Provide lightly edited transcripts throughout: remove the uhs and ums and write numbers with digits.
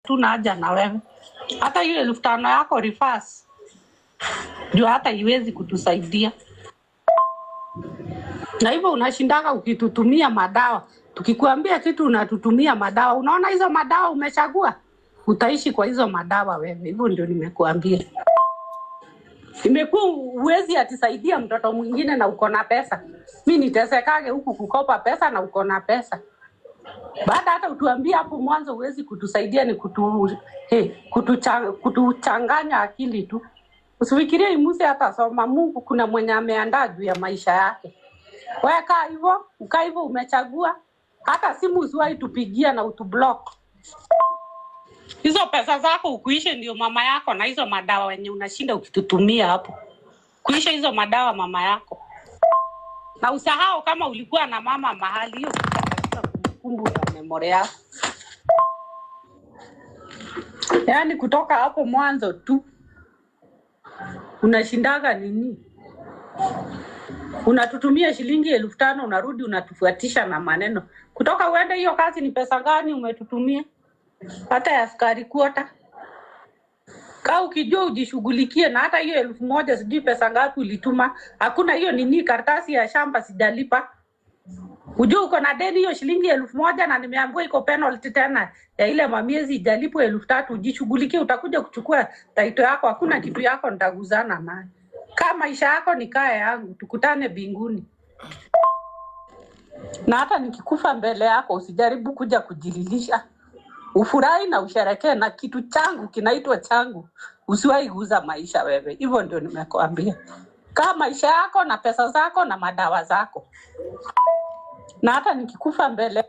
Hatuna haja na wewe. Hata hiyo 5,000 yako reverse, juu hata iwezi kutusaidia. Na hivyo unashindaka ukitutumia madawa, tukikuambia kitu unatutumia madawa. Unaona hizo madawa umechagua, utaishi kwa hizo madawa wewe. Hivyo ndio nimekuambia. Imekuwa uwezi atisaidia mtoto mwingine na uko na pesa. Mi nitesekage huku kukopa pesa na uko na pesa. Baada hata utuambie hapo mwanzo huwezi kutusaidia ni kutuchanganya akili tu. Usifikirie Imuse hata soma. Mungu kuna mwenye ameandaa juu ya maisha yake. Wewe kaa hivyo, ukaa hivyo umechagua. Hata simu usiwahi tupigia na utublock. Hizo pesa zako ukuishe ndio mama yako na hizo madawa wenye unashinda ukitutumia hapo. Kuisha hizo madawa mama yako. Na usahau kama ulikuwa na mama mahali, hiyo katika kumbukumbu ya memory yako. Yaani kutoka hapo mwanzo tu unashindaga nini? Unatutumia shilingi 5,000 unarudi unatufuatisha na maneno. Kutoka uende hiyo kazi ni pesa gani umetutumia? Hata ya sukari kuota. Kaa ukijua ujishughulikie na hata hiyo 1,000 sijui pesa ngapi ulituma. Hakuna hiyo nini karatasi ya shamba sijalipa. Ujue uko na deni hiyo shilingi 1,000 na nimeambiwa iko penalty tena ya ile mamiezi ijalipwa 3,000. Ujishughulikie, utakuja kuchukua taito yako. Hakuna kitu yako nitaguzana naye. Kaa maisha yako ni kaa yangu, tukutane binguni. Na hata nikikufa mbele yako usijaribu kuja kujililisha. Ufurahi na usherekee na kitu changu kinaitwa changu. Usiwahi guza maisha wewe. Hivyo ndio nimekuambia. Kaa maisha yako na pesa zako na madawa zako. Na hata nikikufa mbele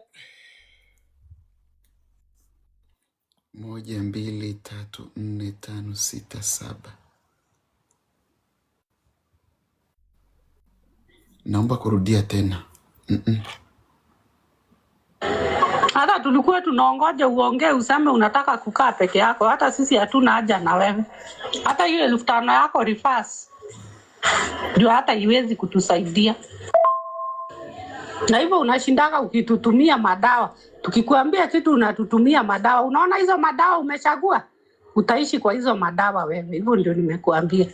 1, 2, 3, 4, 5, 6, 7. Naomba kurudia tena. Mm-mm. Hata tulikuwa tunaongoja uongee useme unataka kukaa peke yako. Hata sisi hatuna haja na wewe. Hata hiyo 5,000 yako reverse, juu hata iwezi kutusaidia. Na hivyo unashindaka ukitutumia madawa, tukikuambia kitu unatutumia madawa. Unaona hizo madawa umechagua, utaishi kwa hizo madawa wewe. Hivyo ndio nimekuambia.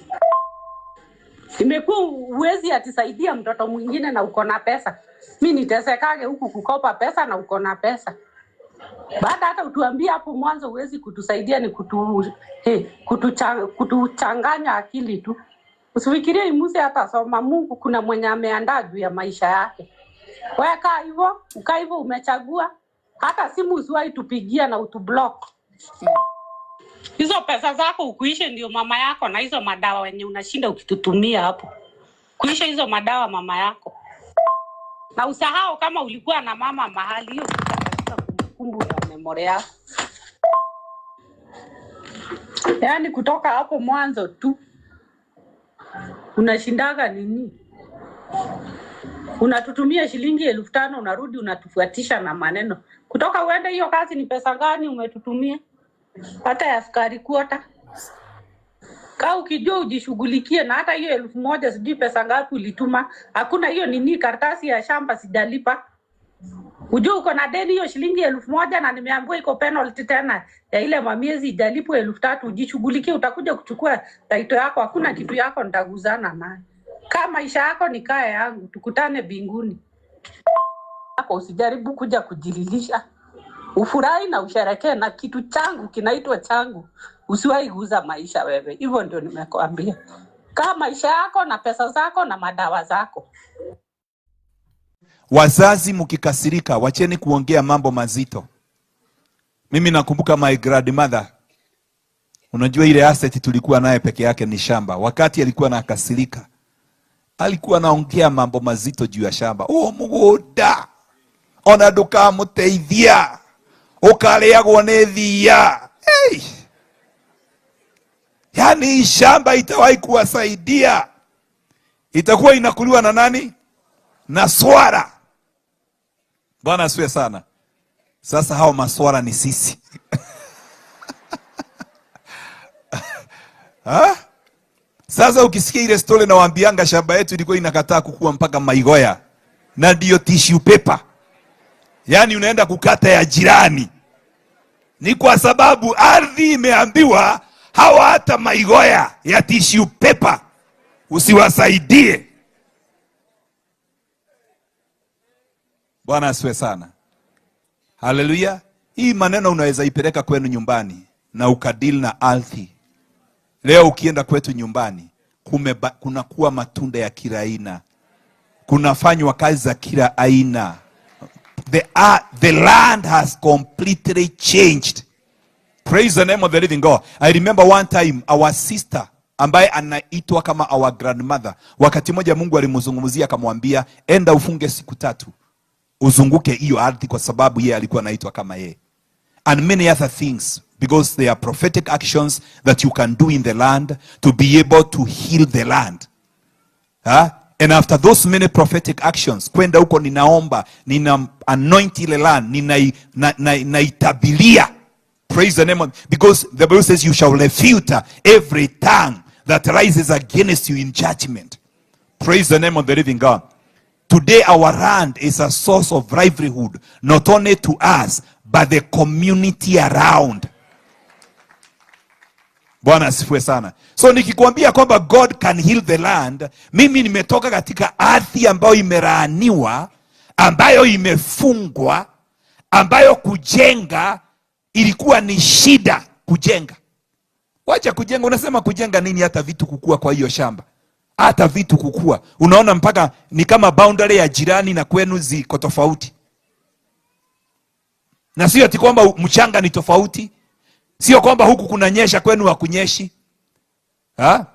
Imekuwa uwezi atisaidia mtoto mwingine na uko na pesa. Mi nitesekage huku kukopa pesa na uko na pesa. Baada hata utuambie hapo mwanzo huwezi kutusaidia ni kutuchanganya akili tu. Usifikirie Imuse hata soma. Mungu kuna mwenye ameandaa juu ya maisha yake. Wewe kaa hivyo, ukaa hivyo umechagua. Hata simu usiwahi tupigia na utublock. Hizo pesa zako ukuishe ndio mama yako na hizo madawa wenye unashinda ukitutumia hapo. Kuisha hizo madawa mama yako. Na usahau kama ulikuwa na mama mahali, hiyo katika kumbukumbu ya memory yako. Yaani kutoka hapo mwanzo tu unashindaga nini? Unatutumia shilingi 5,000 unarudi unatufuatisha na maneno. Kutoka uende hiyo kazi ni pesa gani umetutumia? Hata ya sukari kuota. Kaa ukijua ujishughulikie na hata hiyo 1,000 sijui pesa ngapi ulituma. Hakuna hiyo nini karatasi ya shamba sijalipa. Ujue uko na deni hiyo shilingi 1,000 na nimeambiwa iko penalty tena ya ile mamiezi ijalipwa 3,000. Ujishughulikie, utakuja kuchukua taito yako. Hakuna kitu yako nitaguzana naye. Kaa maisha yako ni kaa yangu, tukutane binguni. Yako usijaribu kuja kujililisha. Ufurahi na usherekee na kitu changu kinaitwa changu. Usiwahi guza maisha wewe. Hivyo ndio nimekuambia. Kaa maisha yako na pesa zako na madawa zako. Wazazi mkikasirika, wacheni kuongea mambo mazito. Mimi nakumbuka my grandmother. Unajua ile asset tulikuwa naye peke yake ni shamba. Wakati alikuwa anakasirika, alikuwa anaongea mambo mazito juu ya shamba. Oh, mugunda ona ndukamuteithia ukariagwo ni thia. Hey! Yaani shamba itawahi kuwasaidia, itakuwa inakuliwa na nani? Na swara. Bwana asifiwe sana. Sasa hao maswara ni sisi. Ha? Sasa ukisikia ile story na waambianga shamba yetu ilikuwa inakataa kukua mpaka maigoya na ndio tissue paper. Yaani unaenda kukata ya jirani. Ni kwa sababu ardhi imeambiwa hawa hata maigoya ya tissue paper usiwasaidie. Bwana asifiwe sana. Haleluya. Hii maneno unaweza ipeleka kwenu nyumbani na ukadeal na ardhi. Leo ukienda kwetu nyumbani kunakuwa matunda ya kila aina, kunafanywa kazi za kila aina. The land has completely changed. Praise the name of the living God. I remember one time our sister ambaye anaitwa kama our grandmother, wakati mmoja Mungu alimzungumzia akamwambia, enda ufunge siku 3 uzunguke hiyo ardhi, kwa sababu yeye alikuwa anaitwa kama yeye. And many other things, because they are prophetic actions that you can do in the land to be able to heal the land. Huh? And after those many prophetic actions, kwenda huko ninaomba, nina anoint ile land, ninaitabilia. Praise the name of, because the Bible says you shall refute every tongue that rises against you in judgment. Praise the name of the living God. Today our land is a source of livelihood, not only to us, but the community around. Bwana asifiwe sana. So nikikwambia kwamba God can heal the land, mimi nimetoka katika ardhi ambayo imelaaniwa, ambayo imefungwa, ambayo kujenga ilikuwa ni shida kujenga. Wacha kujenga, unasema kujenga nini? Hata vitu kukua kwa hiyo shamba, hata vitu kukua, unaona mpaka ni kama boundary ya jirani na kwenu ziko tofauti. Na sio ati kwamba mchanga ni tofauti, sio kwamba huku kunanyesha kwenu hakunyeshi. Ha?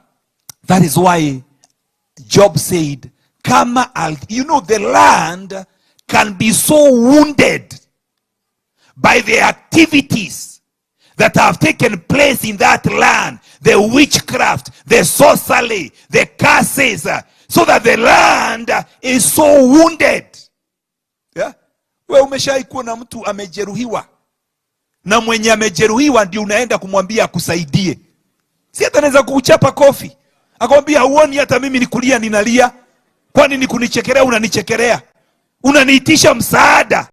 That is why Job said, kama you know the land can be so wounded by the activities that have taken place in that land, the witchcraft, the sorcery, the curses, so that the land is so wounded. Yeah? We umeshai kuwa na mtu amejeruhiwa, na mwenye amejeruhiwa ndio unaenda kumwambia akusaidie. Si hata anaweza kukuchapa kofi akamwambia, huoni hata mimi nikulia ninalia? Kwani ni kunichekelea? Unanichekelea, unaniitisha msaada.